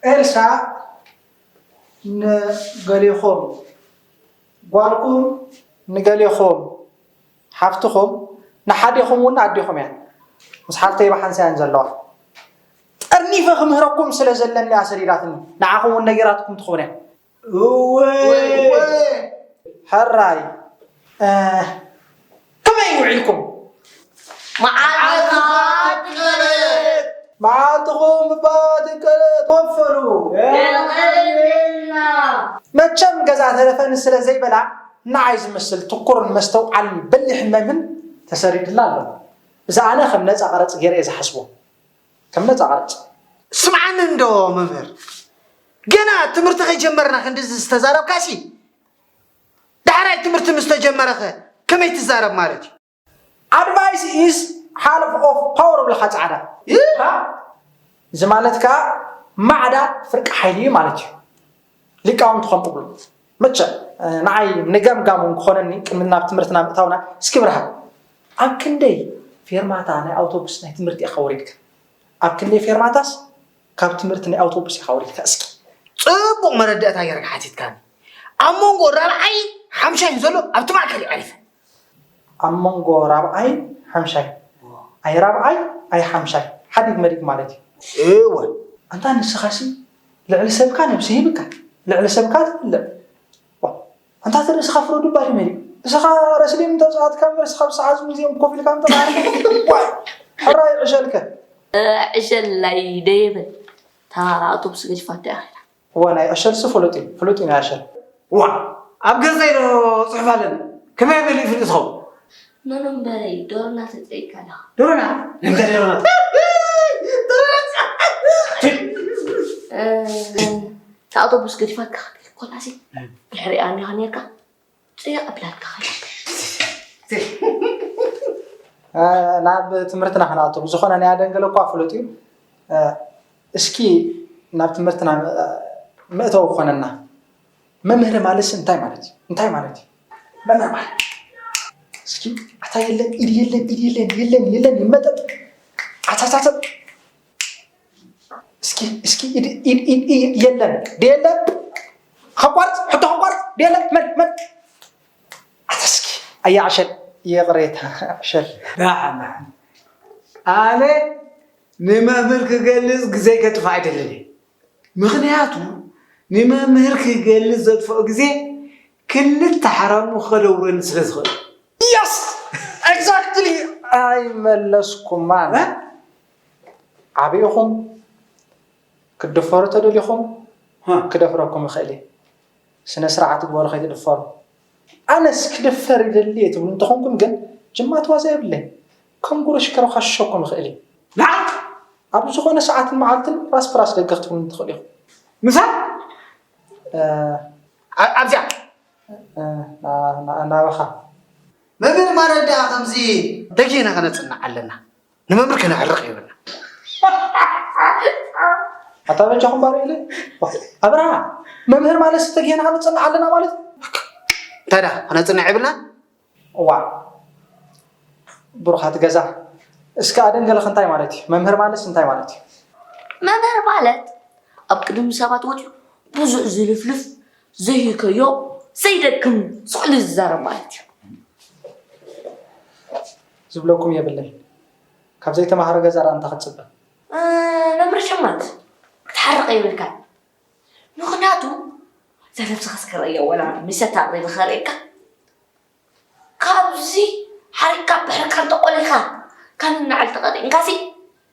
ኤልሳ ንገሌኹም ጓልኩም ንገሌኹም ሓፍትኹም ንሓዴኹም እውን ኣዴኹም እያ። ምስ ሓፍተይ ብሓንሳ እየን ዘለዋ። ጠርኒፈ ክምህረኩም ስለ ዘለኒ እያ ሰዲዳትኒ። ንዓኹም እውን ነጊራትኩም ትኸውን እያ። እወ። ሕራይ። እ፣ ከመይ ውዒልኩም? መዓልትኻ ትቀለድ። መዓልትኹም እባ ትቀለድ። ከፈሉ። የቐንየልና። መቸም ገዛ ተረፈኒ ስለ ዘይበላ ንዓይ ዝመስል ትኩርን መስተውዓልን በሊሕን መምህን ተሰሪድላ ኣሎ። እዚ ኣነ ከም ነፃ ቀረፅ ገይረ እየ ዝሓስቦ። ከም ነፃ ቀረፅ። ስምዓኒ እንዶ መምህር፣ ገና ትምህርቲ ከይጀመርና ክንድዚ ዝተዛረብካሲ፣ ዳሕራይ ትምህርቲ ምስ ተጀመረኸ ከመይ ትዛረብ ማለት እዩ? Advice is half of power ብለካ ጻዕዳ። ይህ? እዚ ማለት ከኣ ማዕዳ ፍርቂ ሓይሊ እዩ ማለት እዩ። ሊቃውንቲ ከም ትብሉ። መቸ፣ ንዓይ ንገምጋም እውን ክኾነኒ ቅድሚ ናብ ትምህርትና ምእታውና፣ እስኪ ብርሃን፣ ኣብ ክንደይ ፌርማታ ናይ ኣውቶቡስ ናይ ትምህርቲ ኢኻ ወሪድካ? ኣብ ክንደይ ፌርማታስ ካብ ትምህርቲ ናይ ኣውቶቡስ ኢኻ ወሪድካ እስኪ? ጽቡቕ መረዳእታ ጌርካ ሓቲትካኒ። ኣብ መንጎ ራብዓይ ሓምሻይን ዘሎ ኣብቲ ማእከል እዩ ዓሪፈ። ኣብ መንጎ ራብዓይ ሓምሻይ። ኣይ ራብዓይ ኣይ ሓምሻይ። ሓዲግ መዲግ ማለት እዩ። እወ። ኣንታ ንስኻሲ ልዕሊ ሰብካ ነብሲ ሂብካ፣ ልዕሊ ሰብካ ትብልዕ። ዋ፣ ኣንታ እቲ ርእስኻ ፍረዱ እባ ድዩ መሊኡ? ንስኻ ረስሊም እንተጻወትካ እምበር ንስኻ ብሰዓት ሙዚየም ኮፍ ኢልካ ምጥራር። ዋይ፣ ሕራይ ዕሸልከ። ዕሸል ኣይደየበን። እታ ኣውቶቡስ ገዲፋቶ እያ ኸይዳ። እወ፣ ናይ ዕሸልሲ ፍሉጥ እዩ፣ ፍሉጥ እዩ ናይ ዕሸል። ዋ፣ ኣብ ገዛይ ዶ ጽሑፍ ኣለኒ? ከመይ ኣቢሉ ይፍልጥ ዝኸውን? መመንበረይ ዶሮና ተጸይካ ኣለኻ። ዶሮና? ንምንታይ ዶሮና? ዶሮና? እ፣ እታ ኣውቶቡስ ገዲፋትካ ክትብል ኮላሲ፣ ድሕሪኣ እንዲኻ ነርካ፣ ጽይቕ ኣብላትካ ኸይዳ። እ፣ ናብ ትምህርትና ክንኣቱ፣ ብዝኾነ ናይ ኣደንገለ እኳ ፍሉጥ እዩ። እ፣ እስኪ ናብ ትምህርትና፣ እ፣ መእተዊ ክኾነና። መምህር ማለትስ እንታይ ማለት እዩ? እንታይ ማለት እዩ? መምህር ማለት እስኪ ኣታ የለን፣ ኢድ የለን፣ ኢድ የለን፣ የለን፣ የለን፣ ይመጠጥ። ኣታታተብ። እስኪ፣ እስኪ፣ ኢድ፣ ኢድ፣ ኢድ፣ ኢድ የለን። ድየለን? ከቋርጽ፣ ሕቶ ከቋርጽ፣ ድየለን? መን፣ መን? ኣታ እስኪ፣ ኣያ ዕሸል፣ ይቕሬታ፣ ዕሸል። ደሓን፣ ደሓን። ኣነ ንመምህር ክገልጽ ግዜ ከጥፍእ ኣይደልን እየ። ምኽንያቱ ንመምህር ክገልጽ ዘጥፍኦ ግዜ ክልተ ሓራሙ ከደውረኒ ስለ ዝኽእል። የስ! ኤግዛክትሊ! ኣይመለስኩማን። እ? ዓብኹም ክትድፈሩ ተደሊኹም እ። ክደፍረኩም ይኽእል እየ። ስነ ስርዓት ግበሩ ከይትድፈሩ። ኣነስ ክድፈር ይደሊ እየ ትብሉ እንተኾንኩም ግን ጅማት ዋዛ የብለይን። ከም ጉርሽ ከረዃሽሸኩም ይኽእል እየ። ንዓ! ኣብ ዝኾነ ሰዓትን መዓልትን ራስ ብራስ ደገ ክትብሉኒ ትኽእሉ ኢኹም። ምሳይ? እ፣ ኣ-፣ ኣብዚኣ። እ፣ ና-፣ ና-፣ ናባኻ። መምህር ማለት ደኣ ከምዚ ደጊና ከነጽንዕ ኣለና። ንመምህር ከነዕርቕ የብልና። ኣታ በጃኹም ባርዩለይ። ኣብርሃ፣ መምህር ማለት ተጌና ከነጽንዕ ኣለና ማለት? እንታይ ደኣ ከነጽንዕ የብልና? እዋእ፣ ብሩኻት ገዛ፣ እስከ ኣደንገለኺ እንታይ ማለት እዩ? መምህር ማለትስ እንታይ ማለት እዩ? መምህር ማለት ኣብ ቅድሚ ሰባት ወጺኡ ብዙሕ ዝልፍልፍ፣ ዘይከዮ፣ ዘይደክም፣ ስቕ ኢሉ ዝዛረብ ማለት እዩ። ዝብለኩም የብለይን። ካብ ዘይተማህረ ገዛ ደኣ እንታይ ክትጽበ? እ፣ መምህር ሸማት፣ ክትሓርቕ የብልካን። ምኽንያቱ፣ እዛ ነብስኻስ ከርእያ ወላ ምሰታ ኣቕሪበ ከርእየካ? ካብዚ ሓሪቕካ ብሕርካ እንተቖሊኻ፣ ካብ ንናዕሊ ተቐጢንካሲ፣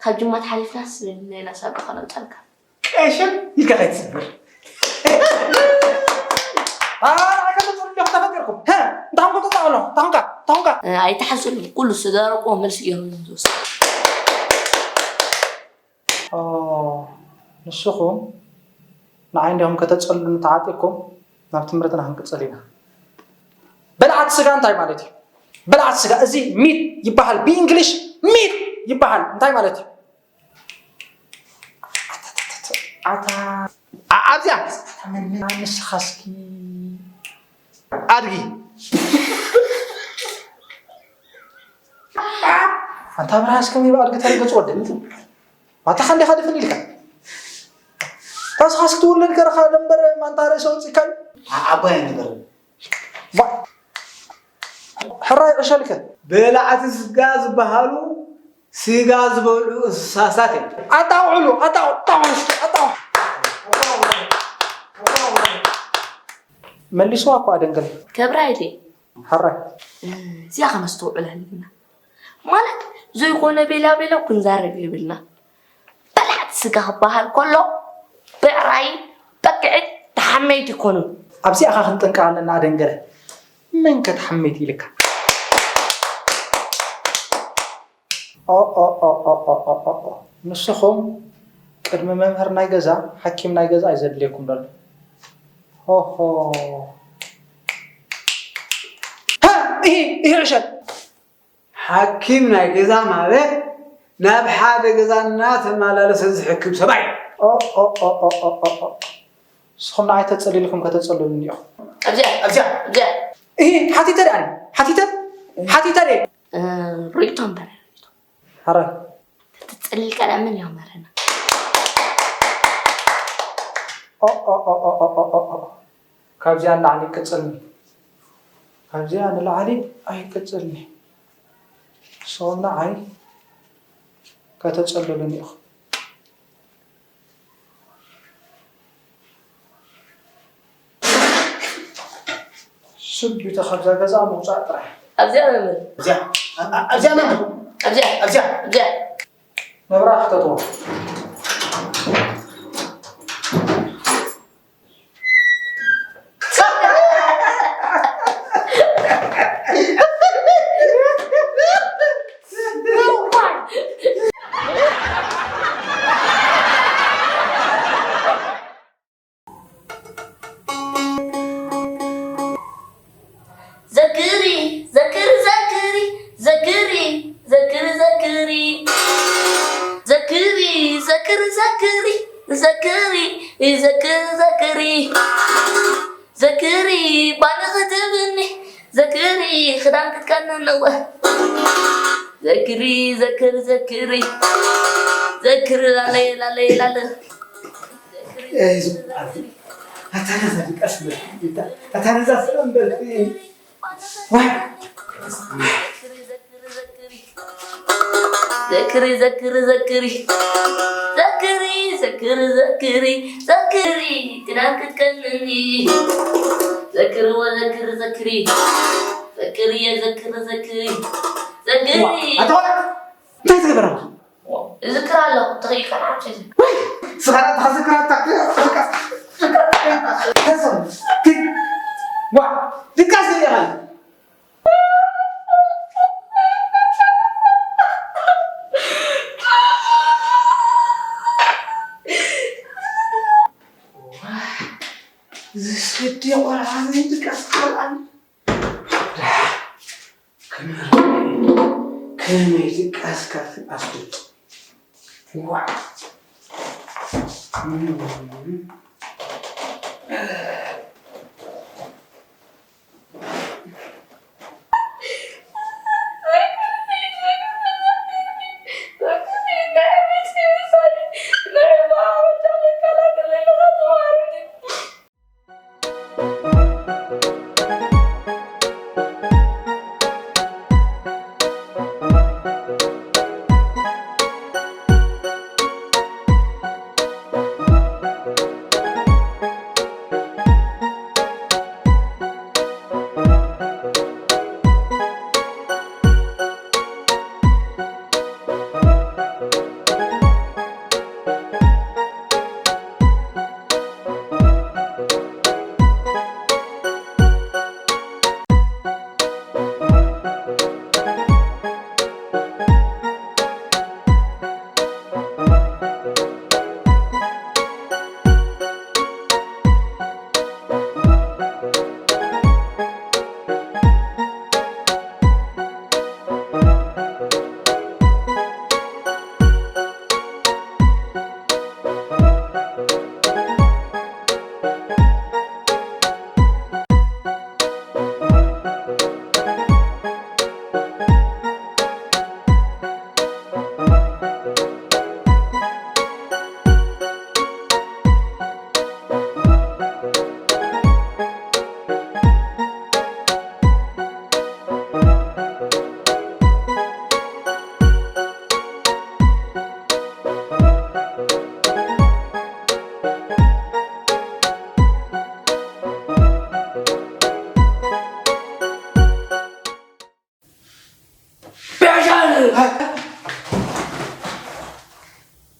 ካብ ጅማት ሓሊፍናስ ሌላ ሳብ ዶ ከነምጸልካ? ቀሸም ኢልካ ከይትስበር። ሀ፣ እንታይ ኾንካ? እንታይ ኾንካ? እንታይ ኾንካ? እንታይ ኾንካ? ኣይትሓስሉ፣ ኩሉ ዝደረቑ መልሲ እዮም ዝወስዱ። ኦ፣ ንስኹም ንዓይ እንዲኹም ከተጸሉኒ ተዓጢቕኩም፣ ናብ ትምህርትና ክንቅጽል ኢና። በላዕቲ ስጋ እንታይ ማለት እዩ? በላዕቲ ስጋ፣ እዚ ሚት ይበሃል፣ ብእንግሊሽ ሚት ይበሃል። እንታይ ማለት እዩ? ኣታ፣ ኣታ፣ ኣታ፣ ኣታ። ኣ-፣ ኣብዚኣ። ኣታ፣ መን፣ መን፣ ንስኻ እስኪ ኣድጊ። ኣንታ ብርሃን፣ እስከ ሜባ ኣድጊ ተረገጽ ወደ። ኣታ፣ ከንደኻ ድፍን ኢልካ። ታስኻስ ክትውለድ ከረኻ ደንበር ማንታ ርእሲ ኣውጺእካ እዩ። ዓ-፣ ዓባይ ኣይነበረን። ዋ-፣ ሕራይ ዕሸልከ። በላዕቲ ስጋ ዝበሃሉ ስጋ ዝበልዑ እንስሳታት እዮም። ኣጣውዕሉ፣ ኣጣው-፣ ኣጣው-፣ ኣጣው-፣ መሊስዋ እኮ ኣደንገለ። ከብራይ ድየ? ሕራይ። እዚኣ ከነስተውዕላ ኣለና። ማለት ዘይኮነ ቤላ ቤላ ክንዛረብ የብልና። በላዕቲ ስጋ ክበሃል ከሎ ብዕራይ፣ በጊዕ ተሓመይቲ ይኮኑ። ኣብዚኣ ኸ ክንጥንቀቕ ኣለና ኣደንገለ። መን ከ ተሓመይቲ ኢልካ? ኦ፣ ኦ፣ ኦ። ንስኹም ቅድሚ መምህር ናይ ገዛ፣ ሓኪም ናይ ገዛ እዩ ዘድልየኩም ዘሎ። ሆሆ። ሃ፣ ኢሂ፣ ኢሂ፣ ዕሸል። ሓኪም ናይ ገዛ ማለት ናብ ሓደ ገዛ እናተመላለሰ ዝሕክም ሰብኣይ። ኦ፣ ኦ፣ ኦ። ንስኹም ንዓይ ተጸሊልኩም ከተጸልሉኒ ኢኹም። ኣብዚኣ፣ ኣብዚኣ፣ ኣብዚኣ። ኢሂ፣ ሓቲተ ደኣ፣ ሓቲተ፣ ሓቲተ ደኣ። እ፣ ርእይቶ እምበር፣ ርእይቶ። ሕራይ። ተተጸሊልካ ደኣ መን እዩ መረና? ኦ፣ ኦ፣ ኦ። ካብዚኣ ንላዕሊ ቅጽልኒ። ካብዚኣ ንላዕሊ ኣይቅጽልኒ። ንስኹም ንዓይ ከተጸልሉኒ ኢኹም። ስቢተ ካብዛ ገዛ ምውጻእ ጥራሕ። ኣብዚኣ መምህር። ኣብዚኣ፣ ኣ-፣ ኣ-፣ ኣብዚኣ መምህር። ኣብዚኣ። ኣብዚኣ። ኣብዚኣ። መብራህ ክተጥዎ። ዘክሪ፣ ዘክሪ፣ ዘክሪ፣ ዘክሪ፣ ዘክሪ፣ ዘክሪ። ዘክሪ፣ ዘክሪ፣ ዘክሪ፣ ዘክሪ፣ ዘክሪ፣ ዘክሪ። ዘክሪ፣ ባኒ ክትብኒ፣ ዘክሪ፣ ክዳን ክትቀንንወ። ዘክሪ፣ ዘክሪ፣ ዘክሪ፣ ዘክሪ፣ ላለየ፣ ላለየ፣ ላለ። እይ፣ ዝም በል። ኣታ ነዛ ድቃስ በል። ኣታ ነዛ ሰላም በል። ዋይ። ዘክሪ፣ ዘክሪ፣ ዘክሪ። ዘክሪ፣ ዘክሪ፣ ዘክሪ። ዘክሪ፣ ክዳን ክትቀንኒ። ዘክርዎ፣ ዘክሪ፣ ዘክሪ። ዘክርየ፣ ዘክሪ፣ ዘክሪ። ዘክሪ። ዋ፣ ኣታ እንታይ ትገብር ኣለኻ? እዝክር ኣለኹ፣ ተኽኢልካ ንዓም ሸይተ። ወይ፣ ስኻ ናትኻ ዝክር ኣታ፣ ድቃስ፣ ድቃስ፣ ድቃስ። ተሰም፣ ግን፣ ዋ፣ ድቃስ ግን ኢኻ። ዋ፣ እዚ ስዲ ቆልዓ ናይ ድቃስ ቆልዓ። ከመይ ድቃስካ ትኣፍልጥ? ዋእ!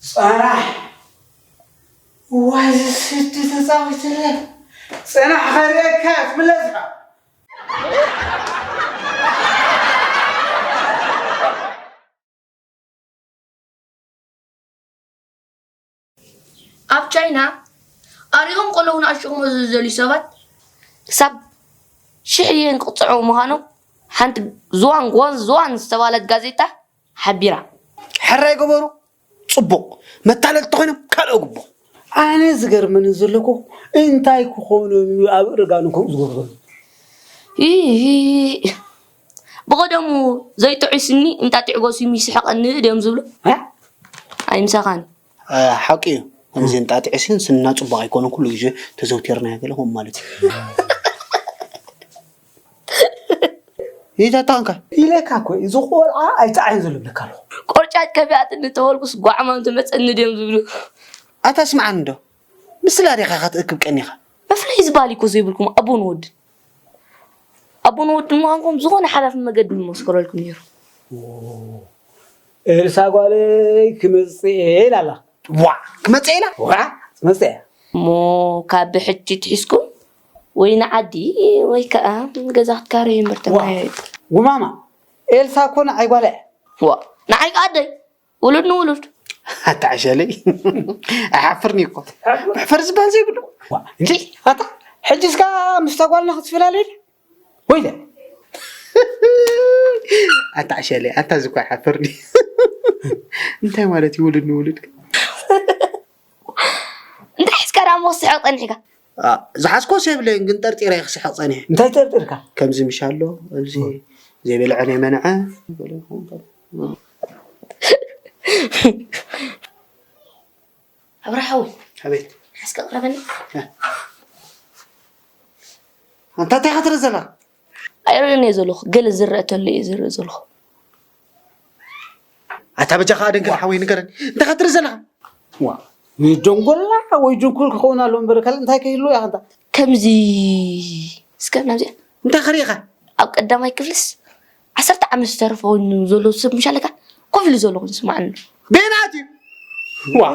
ጸናሕ። ዋዚ ስዲ ተጻዊትለ። ጸናሕ ኸርእየካ ትምለስካ። ኣብ ቻይና ኣሪኦም ቆለዉ ንኣሽቑ መዘዘልዩ ሰባት ክሳብ ሽሕ የን ክቕፅዑ ምዃኖም ሓንቲ ዝዋን ጎን ዝዋን ዝተባለት ጋዜጣ ሓቢራ። ሕራይ ገበሩ። ፅቡቕ። መታለልቲ ኮይኖም ካልኦ ግቡእ። ኣነ ዝገርመኒ ዘለኩ እንታይ ክኾኖም እዩ ኣብ እርጋኑ ከምኡ ዝገብሩ ዘለዉ? ይሂ ብቐደሙ ዘይጥዑይ ስኒ እንጣጢዕ ጎሲሙ ይስሕቐኒ ድዮም ዝብሉ። እ? ኣይምሳኻን። ሓቂ እዩ። ከምዚ እንጣጢዕ ሲን ስንና ፅቡቕ ኣይኮነን ኩሉ ግዜ ተዘውቲርናዮ ገለ ከምኡ ማለት እዩ። ይታታንካ ኢለካ እኮ እዩ ዝቆልዓ ኣይፀዓን ዘሎ ብለካ ኣለኹ። ቆርጫጭ ከፊኣትኒ ተበልኩስ ጓዕማም ትመፀኒ ድዮም ዝብሉ። ኣታ ስምዓኒ ዶ ምስላ ዲኻ ኢኻ ትእክብ ቀኒኻ። መፍለይ ዝበሃል እኮ ዘይብልኩም ኣቦን ወድን ኣቦን ወድን ምዃንኩም ዝኾነ ሓላፊ መገዲ ምመስከረልኩም ነይሩ። ኤልሳ ጓለይ ክመፅእ እየ ኢላ ኣላ። ዋ ክመፅእ ኢላ። ዋ ክመፅእ እየ። እሞ ካብ ብሕጂ ትሒዝኩም ወይ ንዓዲ ወይ ከዓ ገዛ ክትካረዩ እምበር ተመያየጡ። ጉማማ ኤልሳ እኮ ንዓይ ጓላ እያ። ዋ ንዓይ ከዓ ኣደይ ውሉድ ንውሉድ። ኣታ ዕሸለይ ኣይሓፍርኒ እኮ መሕፈር ዝበሃል ዘይብሉ። ዋ እንጂ ኣታ ሕጂ እስካ ምስታ ጓልና ክትፈላለ ኢለ ወይለ ኣታ ዕሸለይ ኣታ ዝኳ ሓፈርኒ እንታይ ማለት እዩ ውሉድ ንውሉድ እንታይ ሒዝካ ደኣ እሞ ክትስሕቕ ጸኒሕካ ዝሓዝኮ ሴብለይን ግን ጠርጢረ ክስሕቕ ጸኒሐ እንታይ ጠርጢርካ ከምዚ ምሽ ኣሎ ኣብዚ ዘይበልዐ ናይ መነዐ ኣብርሃ ሓወይ ኣቤት ሓስከ ቅረበኒ ኣንታ እንታይ ክትርኢ ዘለኻ ኣይርእን እየ ዘለኹ ገለ ዝረአ ተሎ እየ ዝርኢ ዘለኹ ኣታ በጃኻ ኣደንግር ሓወይ ንገረኒ እንታይ ክትርኢ ዘለኻ ዋ ደንጎላ ወይ ድንኩል ክኸውን ኣሎ እምበር ካልእ እንታይ ከይህልዎ እያ ከንታ ከምዚ እስከ ናብዚኣ እንታይ ክርኢ ኢኻ ኣብ ቀዳማይ ክፍልስ ዓሰርተ ዓመት ዝተረፈ ኮይኑ ዘሎ ሰብ ምሽ ኣለካ ኮፍ ኢሉ ዘሎ ኮይኑ ስማዓኒ ቤናት እዩ ዋ